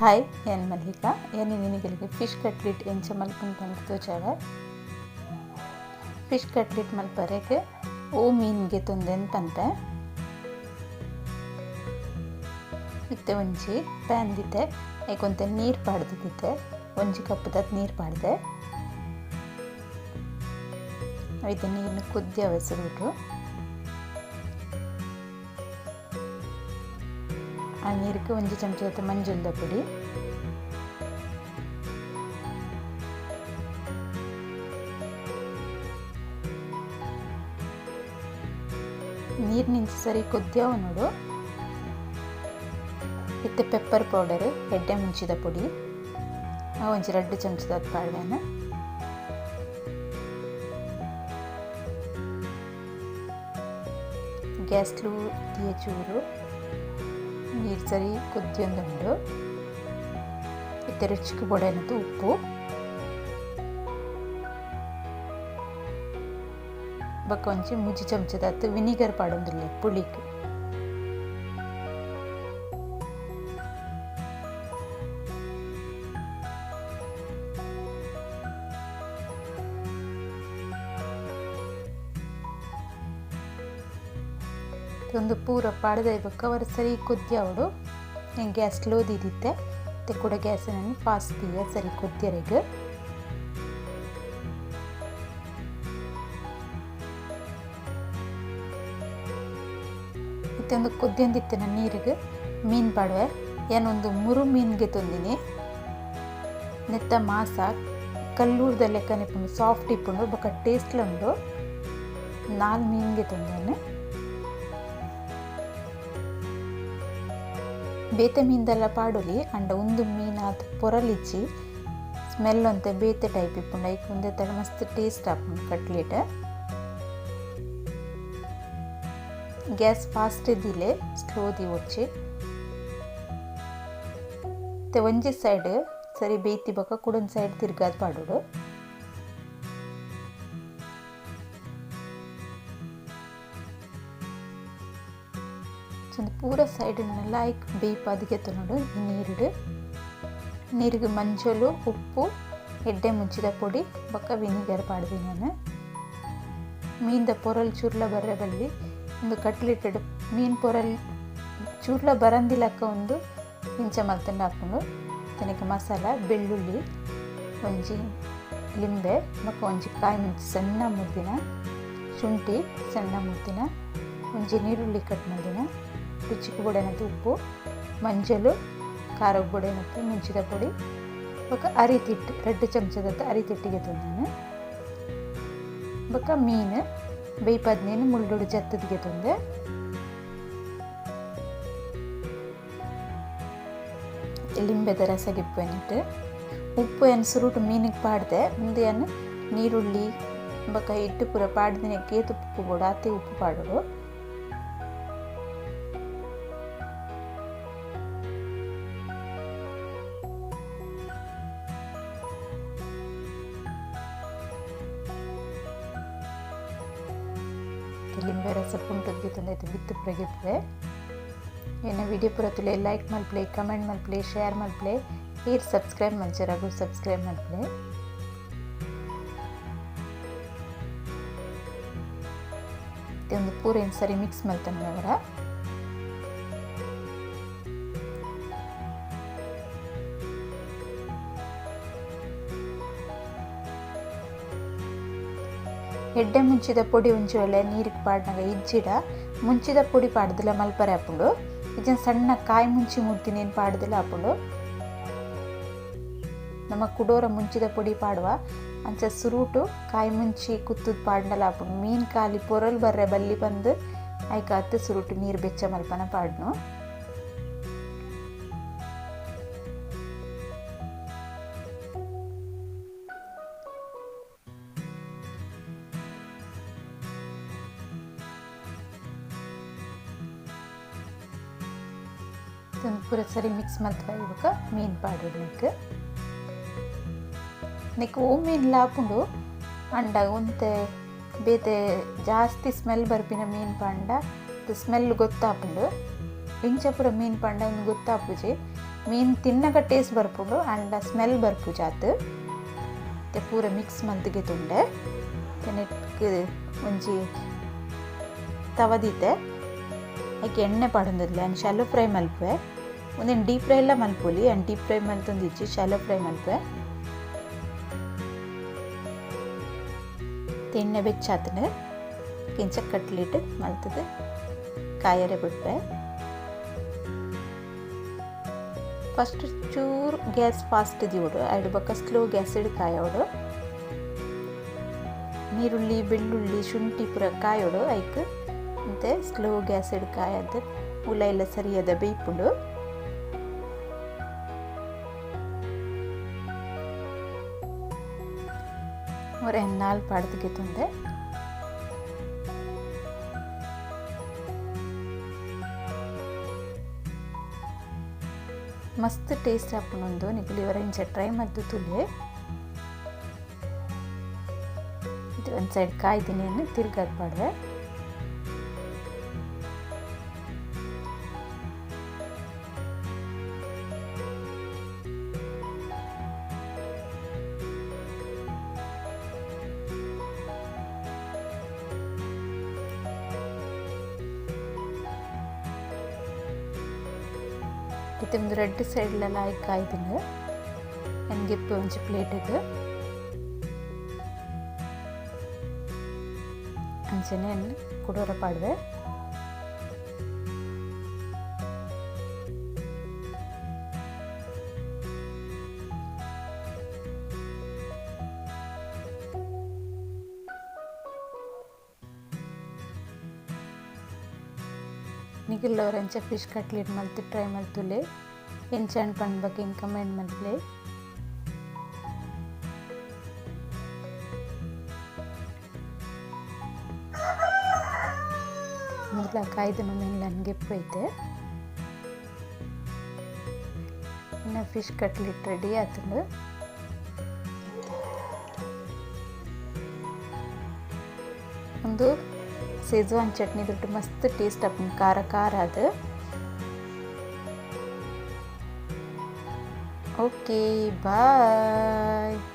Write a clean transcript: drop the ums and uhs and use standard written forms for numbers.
Hi, ಯಾನ್ ಮಲ್ಲಿಕಾ. ಯಾನ್ ನಿನಗಳಿಗೆ fish cutlet ಎಂಚ ಮಲ್ಪುನು ಪಂದ್ ತೋಜಾವೆ. ಫಿಶ್ ಕಟ್ಲೆಟ್ ಮಲ್ಪರೆಗ್ ಓ ಮೀನ್ಗೆ ತೊಂದೆನ್ ಪನ್ಪೆ. ಇತ್ತೆ ಒಂಜಿ ಪ್ಯಾನ್ ದಿತೆ, ಐಕ್ ಒಂತೆ ನೀರ್ ಪಾಡ್ದ್ ದಿತೆ, ಒಂಜಿ ಕಪ್ ದಾತ್ ನೀರ್ ಪಾಡ್ದೆ. ಐತೆ ನೀರ್ನ್ ಕುದ್ಯವೆ ಸುರುಟು. ಆ ನೀರ್ಗ್ ಒಂಜಿ ಚಮಚದ ಮಂಜೊಲ್ದ ಪೊಡಿ, ನೀರ್ ನಿಂಚಿ ಸರಿ ಕುದ್ಯವ ನೋಡು. ಇತ್ತೆ ಪೆಪ್ಪರ್ ಪೌಡರ್, ಎಡ್ಡೆ ಮುಂಚಿದ ಪೊಡಿ, ಒಂಜಿ 2 ಚಮಚದ ಪಾಡ್ವೆನ್. ಗ್ಯಾಸ್ ಸ್ಲೋ ದಿಯ ಚೂರು ನೀರು ಸರಿ ಕುದ್ಯೊಂದುಂಡು. ಇತ್ತೆ ರುಚಿಗೆ ಬೊಡೆನದು ಉಪ್ಪು, ಬೊಕ್ಕ ಒಂಜಿ 3 ಚಮಚದಾತ್ ವಿನಿಗರ್ ಪಾಡೊಂದುಲ್ಲೆ ಪುಳಿಕ್. ಒಂದು ಪೂರ ಪಾಡ್ದೆ ಬೊಕ್ಕ ಅವರ ಸರಿ ಕುದ್ಯಾವಡು. ಗ್ಯಾಸ್ ಸ್ಲೋ ದೀದಿತ್ತೆ, ಮತ್ತೆ ಕೂಡ ಗ್ಯಾಸನ್ನು ಫಾಸ್ಟ್ ದೀಯ ಸರಿ ಕುದ್ಯರೆಗ್. ಇತ್ತೆ ಒಂದು ಕುದ್ಯೊಂದಿತ್ತೆ ನನ್ನ ನೀರಿಗೆ ಮೀನು ಪಾಡುವೆ. ಏನೊಂದು ಮುರು ಮೀನ್ಗೆ ತಂದಿನಿ. ನೆತ್ತ ಮಾಸ ಕಲ್ಲೂರ್ದ ಲೆಕ್ಕನೆ ಇಪ್ಪುಂಡು, ಸಾಫ್ಟ್ ಇಪ್ಪುಂಡು, ಬೊಕ್ಕ ಟೇಸ್ಟ್ಲ ಉಂಡು. 4 ಮೀನ್ಗೆ ತಂದೇನೆ. ಬೇತೆ ಮೀನ್ದೆಲ್ಲ ಪಾಡೊಲಿ, ಅಂಡ ಒಂದು ಮೀನ್ ಆತ್ ಪೊರಲಿಜ್ಜಿ, ಸ್ಮೆಲ್ ಒಂತೆ ಬೇತೆ ಟೈಪ್ ಇಪ್ಪುಂಡು. ಐಕ್ ಉಂದೆ ತಡ ಮಸ್ತ್ ಟೇಸ್ಟ್ ಆಪುಂಡು ಕಟ್ಲೆಟ್. ಗ್ಯಾಸ್ ಫಾಸ್ಟ್ ದಿಲೆ, ಸ್ಲೋ ದಿವೊಚ್ಚಿ. ಮತ್ತೆ ಒಂಜಿ ಸೈಡ್ ಸರಿ ಬೇಯ್ತಿ ಬೊಕ್ಕ ಕುಡೊಂಜಿ ಸೈಡ್ ತಿರ್ಗಾದ್ ಪಾಡೊಡು. ಪೂರ ಸೈಡ್ ಐಕ್ ಬೇಯ್ಪಾದ್ ಗೆತೊನೊಡು ಈ ನೀರುಡು. ನೀರಿಗೆ ಮಂಜೊಲು, ಉಪ್ಪು, ಎಡ್ಡೆ ಮುಂಚಿದ ಪೊಡಿ ಬೊಕ್ಕ ವಿನಿಗರ್ ಪಾಡ್ದಿ ನಾನು. ಮೀನ್ದ ಪೊರಲ್ ಚೂರ್ಲ ಬರ್ರೆ ಬಲ್ಲಿ ಒಂದು ಕಟ್ಲೆಟ್ ಮೀನ್ ಪೊರಲ್ ಚೂರ್ಲ ಬರಂದಿಲಕ್ಕ ಒಂದು ಇಂಚ ಮಲ್ತಂಡ ಆಪುಂಡು. ತಿನಕ್ಕೆ ಮಸಾಲ, ಬೆಳ್ಳುಳ್ಳಿ, ಒಂಜಿ ಲಿಂಬೆ ಬೊಕ್ಕ ಒಂಜಿ ಕಾಯಿ ಮುಂಚಿ ಸಣ್ಣ ಮುರ್ದಿನ, ಶುಂಠಿ ಸಣ್ಣ ಮುರ್ದಿನ, ಒಂಜಿ ನೀರುಳ್ಳಿ ಕಟ್ ಮಲ್ದಿನ, ರುಚಿಗೆ ಬೊಡೆನಂತ ಉಪ್ಪು, ಮಂಜಲು, ಖಾರಕ್ಕೆ ಬೊಡೆನಂತ ಮುಂಚಿದ ಪೊಡಿ ಬೊಕ್ಕ ಅರಿತಿಟ್ಟು 2 ಚಮಚದಂತ ಅರಿತಿಟ್ಟಿಗೆ ತಂದಾನೆ. ಬೊಕ್ಕ ಮೀನು ಬೇಯ್ಪದ್ನೇನು ಮುಳ್ಳುಡು ಜತ್ತದಿಗೆ ತಂದೆ. ಲಿಂಬೆದ ರಸ ಗಿಪ್ಪನಿಟ್ಟು ಉಪ್ಪು ಏನು ಸುರುಟು ಮೀನಿಗೆ ಪಾಡ್ದೆ. ಮುಂದೆ ಏನು ನೀರುಳ್ಳಿ ಬೊಕ್ಕ ಇಟ್ಟು ಪೂರ ಪಾಡ್ದಿನಕ್ಕೆ ಏತ್ ಉಪ್ಪು ಬೋಡು ಆತೆ ಉಪ್ಪು ಪಾಡೋಡು. ಲಿಂಬೆ ರಸ ಪುಂಟುದ್ಗೆ ತಂದೈತೆ ಬಿತ್ತು ಪ್ರಗಿಪ್ಪೆ. ಏನ ವಿಡಿಯೋ ಪೂರ ತುಲೆ ಲೈಕ್ ಮಲ್ಪಲೆ, ಕಮೆಂಟ್ ಮಲ್ಪಲೆ, ಶೇರ್ ಮಲ್ಪಲೆ, ಏರ್ ಸಬ್ಸ್ಕ್ರೈಬ್ ಮಲ್ಚರಾಗು ಸಬ್ಸ್ಕ್ರೈಬ್ ಮಲ್ಪಲೆ. ಒಂದು ಪೂರ ಏನು ಸರಿ ಮಿಕ್ಸ್ ಮಲ್ತಾನೆ ಅವರ. ಎಡ್ಡೆ ಮುಂಚಿದ ಪೊಡಿ ಒಂಜಿ ವೇಳೆ ನೀರಿಗೆ ಪಾಡ್ನಾಗ ಇಜ್ಜಿಡ ಮುಂಚಿದ ಪೊಡಿ ಪಾಡ್ದಿಲ್ಲ ಮಲ್ಪರೆ ಆಪುಂಡು. ಇಜ್ಜನ್ ಸಣ್ಣ ಕಾಯಿ ಮುಂಚಿ ಮುರ್ದಿನೇನು ಪಾಡ್ದಿಲ್ಲ ಆಪುಂಡು. ನಮ್ಮ ಕುಡೋರ ಮುಂಚಿದ ಪೊಡಿ ಪಾಡುವ ಅಂಚ ಸುರುಟು ಕಾಯಿ ಮುಂಚಿ ಕುತ್ತುದ್ ಪಾಡ್ನಲ ಆಪುಂಡು. ಮೀನ್ ಖಾಲಿ ಪೊರಲ್ ಬರ್ರೆ ಬಲ್ಲಿ ಬಂದು ಐಕಾತ್ ಸುರುಟು ನೀರು ಬೆಚ್ಚ ಮಲ್ಪನ ಪಾಡ್ನು. ಪೂರ ಸರಿ ಮಿಕ್ಸ್ ಮಲ್ತ್ ಬೊಕ್ಕ ಮೀನ್ ಪಾಡೊಡು. ನೆಕ್ ನೆಕ್ ಓ ಮೀನ್ ಲಾಪುಂಡು ಅಂಡ ಒಂತೆ ಬೇತೆ ಜಾಸ್ತಿ ಸ್ಮೆಲ್ ಬರ್ಪಿನ ಮೀನ್ ಪಾಂಡ ಸ್ಮೆಲ್ ಗೊತ್ತಾಪುಂಡು. ಇಂಚ ಪೂರ ಮೀನ್ ಪಾಂಡ ಒಂದು ಗೊತ್ತಾಪುಜಿ. ಮೀನು ತಿನ್ನಗ ಟೇಸ್ಟ್ ಬರ್ಪುಂಡು ಆಂಡ ಸ್ಮೆಲ್ ಬರ್ಪು ಜಾತ್. ಇತ್ತೆ ಪೂರ ಮಿಕ್ಸ್ ಮಲ್ತ್ಗೆ ತುಂಡೆ ನೆಟ್ಕ್ ಒಂಜಿ ತವದೀತೆ ಐಕ್ ಎಣ್ಣೆ ಪಾಡೊಂದಿಲ್ಲ. ಯಾನ್ ಶಾಲೋ ಫ್ರೈ ಮಲ್ಪುವೆ. ಉಂದೆನ್ ಡೀಪ್ ಫ್ರೈ ಎಲ್ಲ ಮಲ್ಪೊಲಿ. ಯಾನ್ ಡೀಪ್ ಫ್ರೈ ಮಲ್ತೊಂದಿಜ್ಜಿ, ಶಾಲೋ ಫ್ರೈ ಮಲ್ಪುವೆ. ಎಣ್ಣೆ ಬೆಚ್ಚಾತ್ಂಡ್ ಇಂಚ ಕಟ್ಲೆಟ್ ಮಲ್ತುದು ಕಾಯರೆ ಬಿಡ್ಪೆ. ಫಸ್ಟ್ ಚೂರು ಗ್ಯಾಸ್ ಫಾಸ್ಟ್ ದೀವೊಡು, ಐಡ್ ಬೊಕ್ಕ ಸ್ಲೋ ಗ್ಯಾಸ್ ಕಾಯೋಡು. ನೀರುಳ್ಳಿ ಬೆಳ್ಳುಳ್ಳಿ ಶುಂಠಿ ಪೂರ ಕಾಯೋಡು ಐಕ್ ಅಂತೆ ಸ್ಲೋ ಗ್ಯಾಸ್ ಕಾಯದ್ ಉಲ ಎಲ್ಲ ಸರಿಯಾದ ಬೇಯ್ಪುಂಡು. ಒರ ನಾಲ್ ಪಾಡ್ದಿಗೆ ತುಂದೆ. ಮಸ್ತ್ ಟೇಸ್ಟ್ ಆಪುಂಡು. ನಿಕುಲು ಇವರ ಇಂಚ ಟ್ರೈ ಮಲ್ತ್ ತೂಲೆ. ಒಂದು ಸೈಡ್ ಕಾಯ್ದಿನಿ ತಿರ್ಗಾದ್ ಪಾಡ್ವೆ. ಇತ್ತೆ ಒಂದು ರೆಡ್ ಸೈಡ್ಲೆಲ್ಲ ಆಯ್ಕೆ ಕಾಯ್ದಿನಿ ನನಗೆ ಒಂಜಿ ಪ್ಲೇಟಿಗೆ ಅಂಚನೆ ಕುಡೋರ ಪಾಡ್ವೆ. ನಿಗುಲ್ಲವರ ಎಂಚ ಫಿಶ್ ಕಟ್ಲೆಟ್ ಮಲ್ತ್ ಟ್ರೈ ಮಲ್ತುಲೆ ಎಂಚ ಪಂಡ್ ಬೊಕ ಕಮೆಂಟ್ ಮಲ್ಪುಲೆ. ಮೊದಲ ಕಾಯ್ದು ನನಗೆ ಐತೆ. ಇನ್ನು ಫಿಶ್ ಕಟ್ಲೆಟ್ ರೆಡಿ ಆತಂಡು. ಒಂದು ಸೆಜ್ವಾನ್ ಚಟ್ನಿ ದುಡ್ಡು ಮಸ್ತ್ ಟೇಸ್ಟ್ ಆಪುಂಡು, ಖಾರ ಖಾರ ಅದು. Okay, bye.